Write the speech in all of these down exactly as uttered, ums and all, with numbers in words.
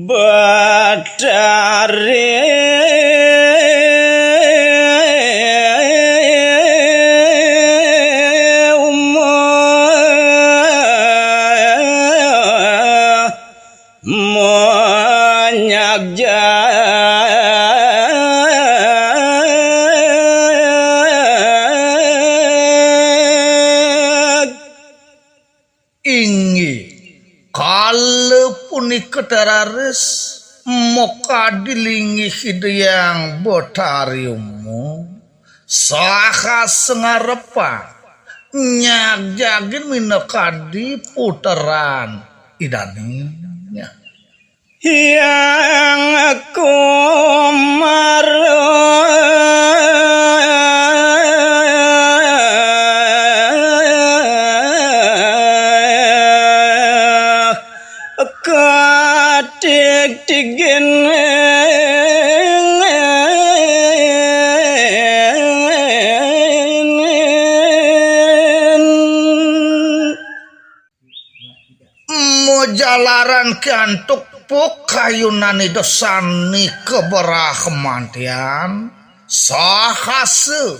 Betari umur menyak jag. Inggih, kala punika teraris, mokadi linggih Ida Hyang Betari Uma, saha sangarepang nyagjagin minakadi puteran Idane. Hyang Kumara katigtigin majalaran kantuk pakayunan Ida sane kabrahmantian, sahasa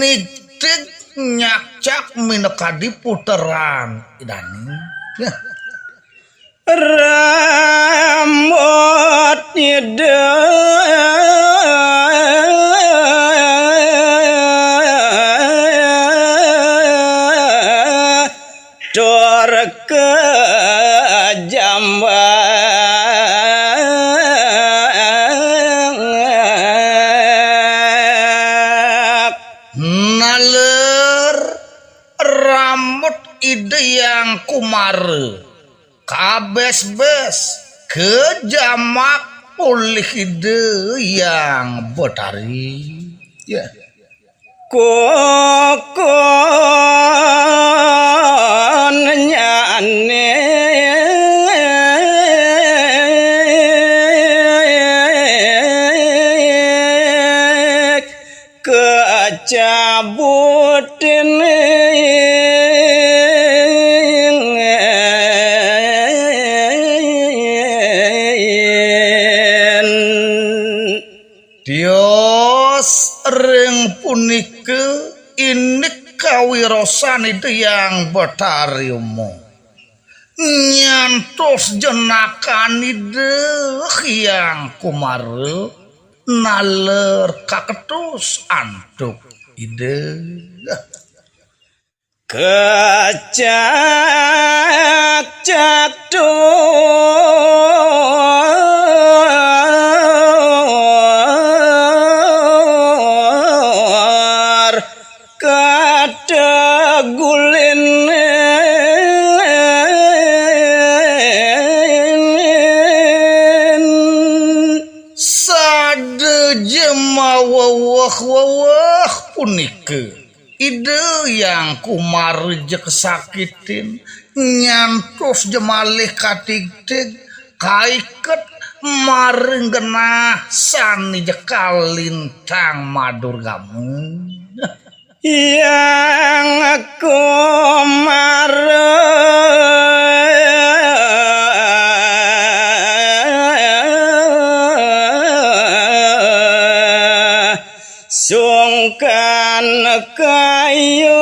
nigtig nyakcak minakadi puteran Idane. Rambut Ida tur kajambak. Naler rambut Ida Hyang Kumara kabesbes, kajambak olih Ida Hyang Betari. Ya. Kukunyane kacabutin. Tios ring punika indik kawirosan Ida Hyang Betari Uma. Nyantos jenakan Ida Hyang Kumara naler kaketus antuk Ida. Kecak-cak tur kategulin. Sada jemaweweh-weweh punika Ida Hyang Kumara ja kasakitin, nyantos ja malih katigtig, kaiket maring genah sane ja kalintang madurgama. Hyang Kumara sungkan kayun.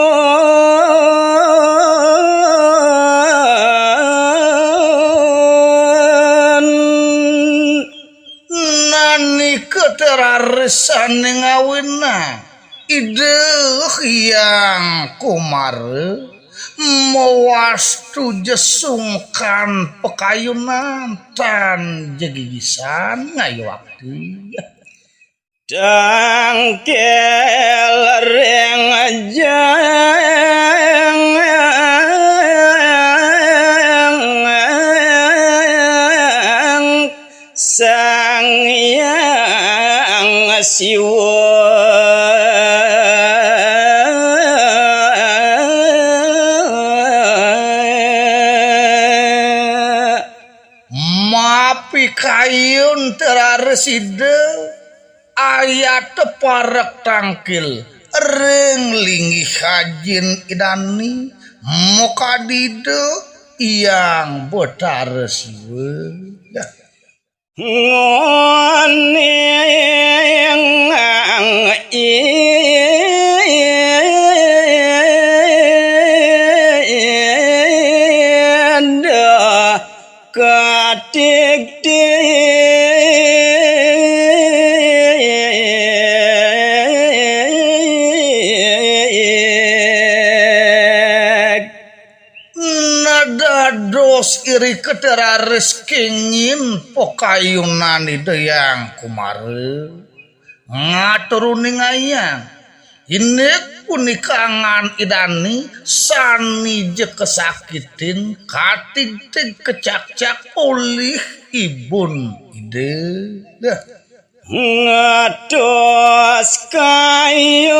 Nanika teraris sane ngawinang Ida Hyang Kumara mawastu ja sungkan pakayunan tan ja gigisan ngayu akti. Tangkil ring jang Sang Hyang Siwa. Mapikayun teraris Ida, ayata parek tangkil ring linggih ajin Idane, makadi Ida Hyang Betara Siwa. Ngoning indah katik-tik. Nah, dados irika teraris kenging pakayunan Ida Hyang Kumara. Ngatur uningayang. Inggih punika angan Ida dané sane ja kasakitin, katigtig kacakcak olih ibun Ida. Dah. Ngatos kayun.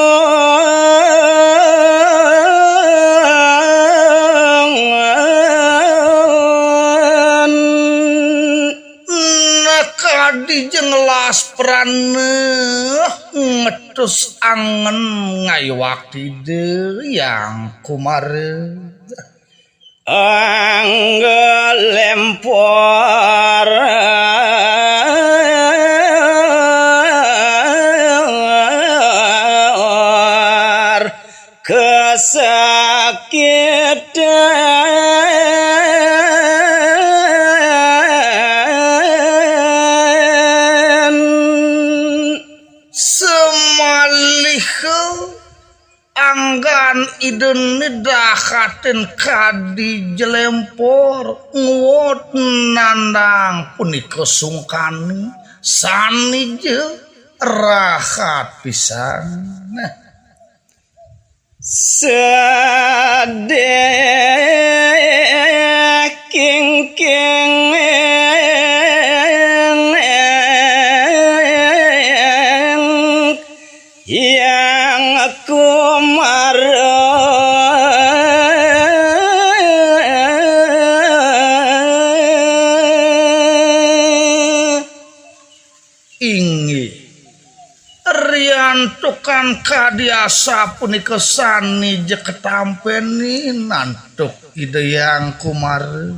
Nah, kadi ja ngelas prana ngetus angen ngayuwakti Ida Hyang Kumara. Angga lempor kasakitan. Samaliha anggan Ida dahatin kadi ja lempor nguwud nandang punika sungkané, sane ja rahat pisan. Sedih kingking Hyang Kumara. Inggih. Riantukan kadi asapunika sane ja katampene antuk Ida Hyang Kumara.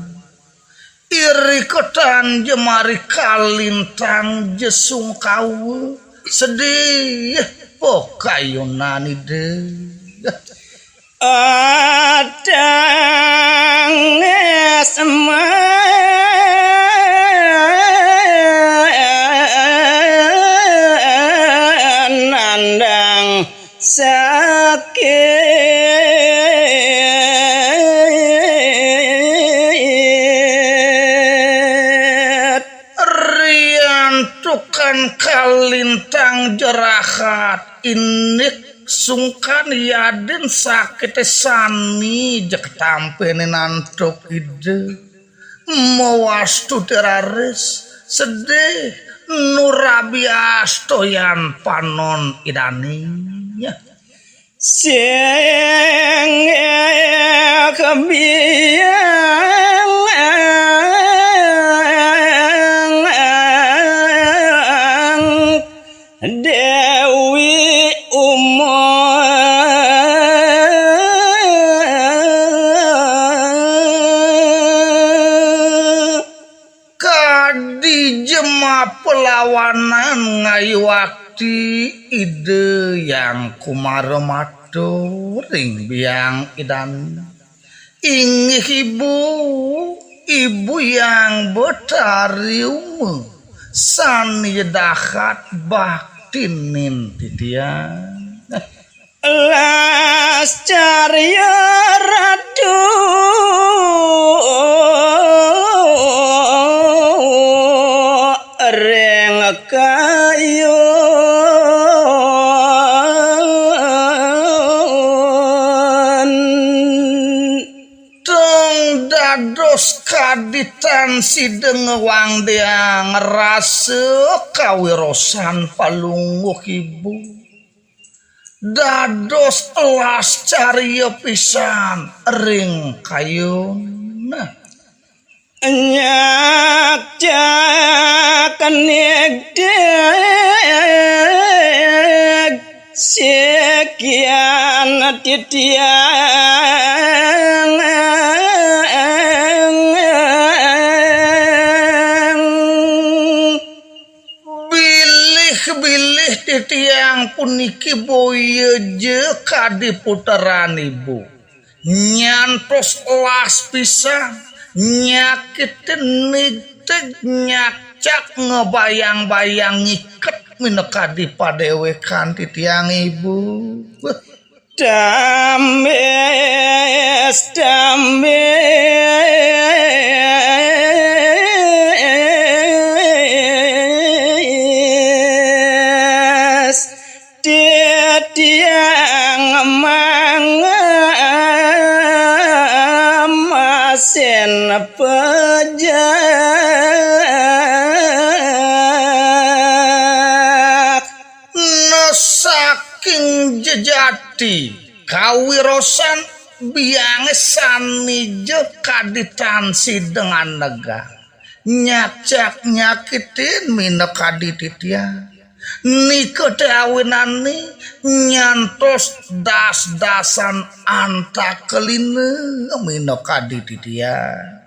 Irika tan ja mari kalintang ja sungkawa, sedih pakayunan Ida. Atangis manandang sakit. Riantukan kalintang ja rahat, indik sungkan yadin sakite sane ja katampene antuk Ida. Mawastu teraris, sedih, nurabi astoyan panon Idane. Sing biang Dewi Uma. Kadi ja mapelawanan ngayuwakti Ida Hyang Kumara matur ring biang Idane. Inggih Ibu, Ibu Hyang Betari Uma, sane dahat baktinin titiang. Lascarya Ratu ring kayun. Tong dados kadi tan sida ngwangdiang rasa kawirosan Palungguh Ibu. Dados lascarya pisan ring kayun. Nyak jak nigdig sikian titiang. Bilih titiang puniki boya ja kadi puteran ibu. Nyantos las pisan, nyakitin, nigtig, nyakcak, ngabayang-bayang, ngiket minakadi padéwékan titiang ibu. Tambis, tambis, titiang mangemasin pejak. Nah, saking jejati kawirosan biangé sani ja kadi tan sida nganegang. Nyakcak nyakitin minakadi titiang. Nika té awinane nyantos das-dasan antakelina minakadi titiang.